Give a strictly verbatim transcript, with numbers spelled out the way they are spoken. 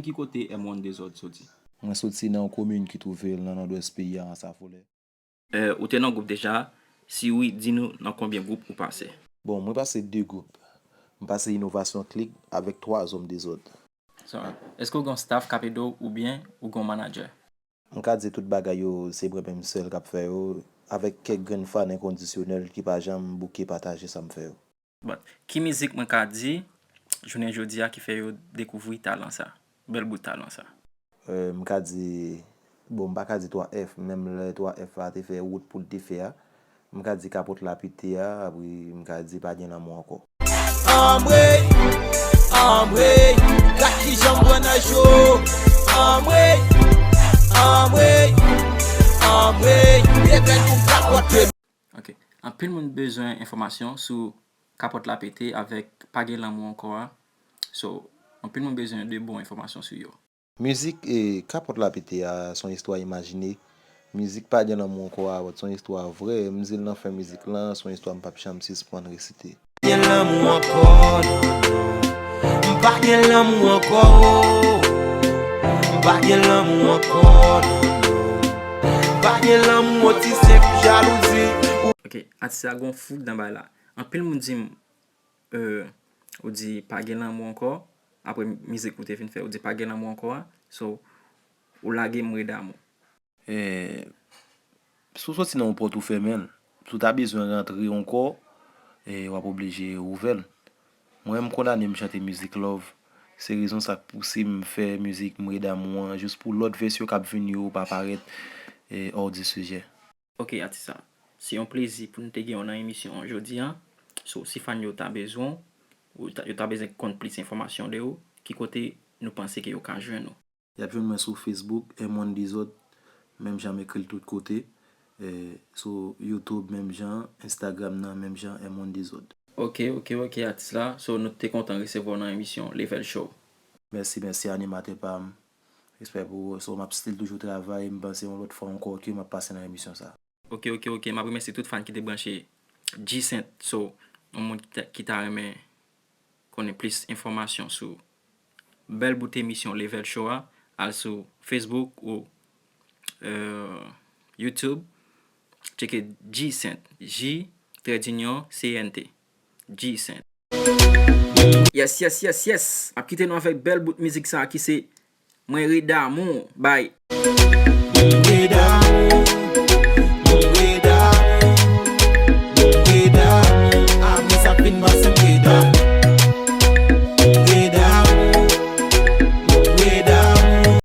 Ki kote M one Dezòd soti? Mwen soti nan yon komin ki twouve l nan nòdwès peyi a, Anse à Foley. Ou te nan gwoup deja? Si wi, di nou nan konbyen gwoup ou pase? Bon, mwen pase de gwoup. M pase Inovasyon Click avèk Twa Zòm Dezòd. Èske w gen yon staff k ap ede w oubyen ou gen yon manadjè? M ka di tout bagay yo se mwen menm sèl k ap fè yo, avèk kèk grenn fan enkondisyonèl ki pa janm bouke pataje sa m fè yo. But, ki mizik mwen ka di jounen jodi a ki fè yo dekouvri talan sa, bèl bout talan sa? M ka di, bon, m pa ka di twa F, menm lè twa F la te fè wout pou l te fè a, m ka di kapòt la pete a, apre m ka di pa gen lanmou ankò. Anmwey, anmwey, gad kijan m pran nan cho. Anmwey, anmwey, anmwey, detrèt pou kapòt. Ok. Anpil moun bezwen enfòmasyon sou kapòt la pete avèk pa gen lanmou ankò a. So, anpil moun bezwen de bon enfòmasyon sou yo. Mizik Kapòt la pete a se yon istwa imajine. Mizik pa gen lanmou ankò a se yon istwa vrè. M di l nan fen mizik lan, se yon istwa m p ap janm sispann resite. Pa gen lanmou ankò, non, non. M pa gen lanmou ankò, oh. M pa gen lanmou ankò, non, non. M pa gen lanmou, ti senp jalouzi. Ok, atis la gon fout nan bay la. Anpil moun di m, euh, ou di pa gen lanmou ankò, apre mizik ou te fin fè, ou di pa gen lanmou ankò a, so, ou lage m ret damou. Si w soti nan yon pòt ou fèmen l, si w ta bezwen rantre ankò, w ap oblije ouvè l. Mwen, m kondane m chante mizik love. Se rezon sa k pouse m fè mizik m ret damou an, jis pou lòt vès yo k ap vini yo pa parèt hors du sujet. Ok, atis la. Se yon plezi pou n te gen w nan emisyon an jodi a. So, si fan yo ta bezwen w, yo ta bezwen konn plis enfòmasyon de ou, ki kote nou panse ke yo ka jwenn ou? Y ap jwenn mwen sou Facebook, M one Dezòd, menm jan m ekri l tout kote. Sou YouTube, menm jan, Instagram nan, menm jan, M one Dezòd. Ok, ok, ok, atis la. So, nou te kontan resevwa w nan emisyon Level Show. Mèsi, mèsi, animatè pa m. Respè pou ou. So, m ap still toujou travay. M panse yon lòt fwa ankò ke m ap pase nan emisyon sa. Ok, ok, ok. M ap remèsye tout fan ki te branche G Saint. So, yon moun ki ta, ki ta renmen konnen plis enfòmasyon sou bèl bout emisyon Level Show a, al sou Facebook ou euh, YouTube, tcheke G Saint, J, trè dinyon, C N T, G Saint. Yes, yes, yes, yes. M ap kite nou avèk bèl bout mizik sa a ki se Mwen ret damou, bay.